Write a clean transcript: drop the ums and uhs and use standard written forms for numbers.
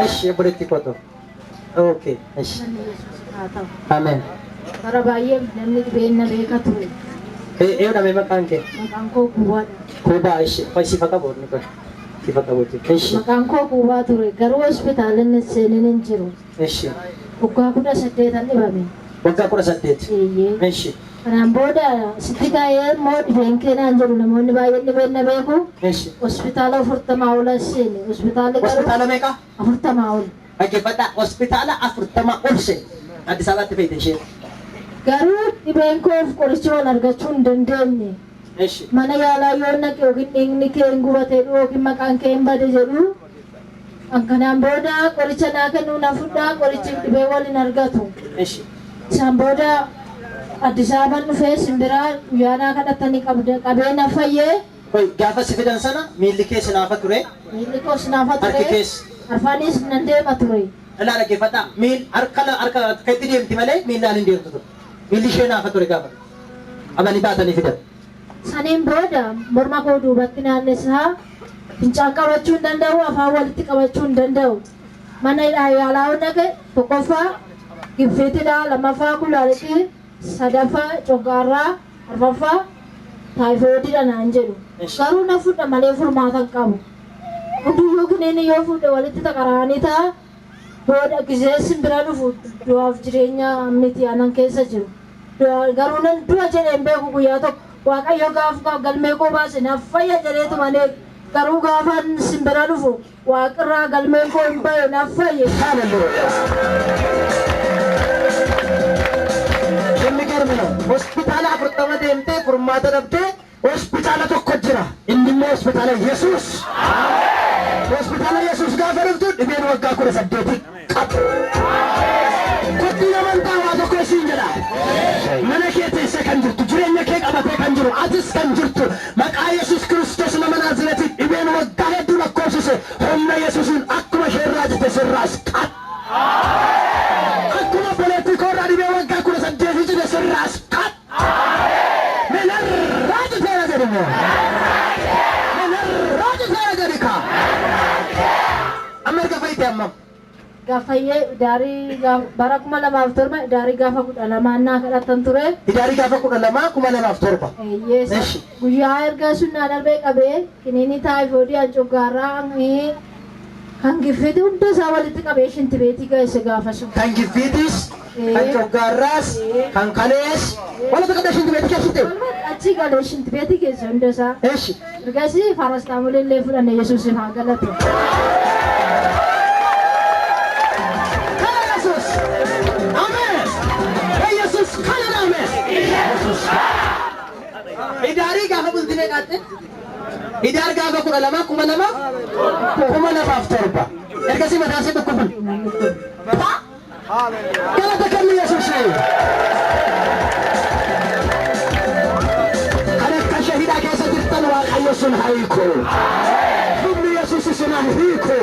Eshi obboleettii kootu. Okay, eshi. Namni Yesuus haa ta'u. Ameen. Bara baay'ee namni dhibeen na beeka ture. Eeyyuu maqaan kee? Maqaan koo Kuubaadha. Kuubaa eshi. Qoy sifa qabu inni kun. Sifa qabuuti. Eshi. Maqaan koo Kuubaa ture. Garuu hospitaala inni seenin hin jiru. Eshi. Waggaa 18n dhibame. Waggaa 18. Eeyyee. Eshi. Kanaan booda sitti ka'ee immoo dhibeen kee naan jedhu namoonni baay'een dhibeen na beeku. Eshi. Hospitaala 40 ol as seene. Hospitaalli garuu Hospitaala meeqa? 40 ol. Dhaggeeffadhaa. Hospitaala 40 ol seene. Addis Ababaatti fayyite isheen. Garuu dhibeen koof qoricha wal argachuu hin dandeenye. Eshi. Mana yaalaa yoo naqe yookiin dhiigni kee hin gubate jedhu yookiin maqaan kee hin bade jedhu. An kanaan booda qoricha naa kennuu na fudhaa qorichi dhibee wal hin argatu. Eshi. Isaan booda Addis Ababaan dhufee simbiraa guyyaa naa kadhatanii qabee na fayyee. Qoy gaafa si fidan sana miilli kee sinaafa ture. Miilli koo sinaafa ture. Harki kees. Arfaanis nan deema ture. Ilaa dhaggeeffadhaa. Miil harka harka keetti deemti malee miillaan hin deemtu ture. Miilli ishee naafa ture gaafa. Qabanii baatanii fidan. Saniin booda morma koo duubatti naannessaa fincaan qabachuu hin danda'u afaan walitti qabachuu hin danda'u. Mana yaalaa yoo dhaqe tokkoffaa giffiitidha lammaffaa kulaalitii sadaffaa coggaarraa arfaffaa taayifoodidha naan jedhu. Garuu na fudha malee furmaata hin qabu. Hunduyyuu kiniini yoo fudhe walitti taqaraanii ta'a. Booda gizee simbira dhufu du'aaf jireenya miti anan keessa jiru. Garuu nan du'a jedhee hin beeku guyyaa tokko Waaqayyo gaafa galmee koo baase naaf fayya jedheetu malee garuu gaafan simbira dhufu waaqirraa galmeen koo hin bahe naaf fayye. Hallelujah. የሚገርም ነው። Hospitaala 40 deemtee furmaata dhabdee hospitaala tokko jira. Inni immoo hospitaala Yesuus. Hospitaala Yesuus gaafa dhuftu dhibeen waggaa 18 qabu. Kottii amantaa waa tokko isiin jedha. Mana kee teessee kan jirtu, jireenya kee qabatee kan jiru, atis kan jirtu, maqaa Yesuus Kiristoos nama Naazreetiin dhibeen waggaa hedduu lakkoofsise humna Yesuusiin akkuma isheerraa jette sirraas qaba. Akkuma obboleettii koorraa dhibee waggaa 18 jette sirraas qaba. Menarraa citeera jedhimoo. Menarraa citeera jedhi kaa. Amma erga fayyite ammam? Gaafayyee idaarii bara 2007 idaarii gaafa 12 naa kadhatan ture. Idaarii gaafa 12 2007. Eeyyee. Eshi. Guyyaa erga sunnaa darbee qabee kiniinii taayifoodii hancuggaarraa kan giffiiti hunda isaa walitti qabee shintibeetii geesse gaafa sun. Kan giffiitis, kan coggaarraas, kan kalees walitti qabdee shintibeetii keessatti. Achi galee shintibeetii geesse hunda isaa. Eshi. Ergasii faarastaamolee illee fudhanne Yesuusiif haa galatu. Kana Yesuus. Ameen. Yesuus kana ameen. Idaarii gaafa bultii meeqaatte? Idaar gaafa 12 2007. Ergasii mataa ishee dhukkubun. Galata kennu Yesuus. Kan akka ishee hidhaa keessa jirtan Waaqayyo sun haa hiiku. Humni Yesuus isin haa hiiku.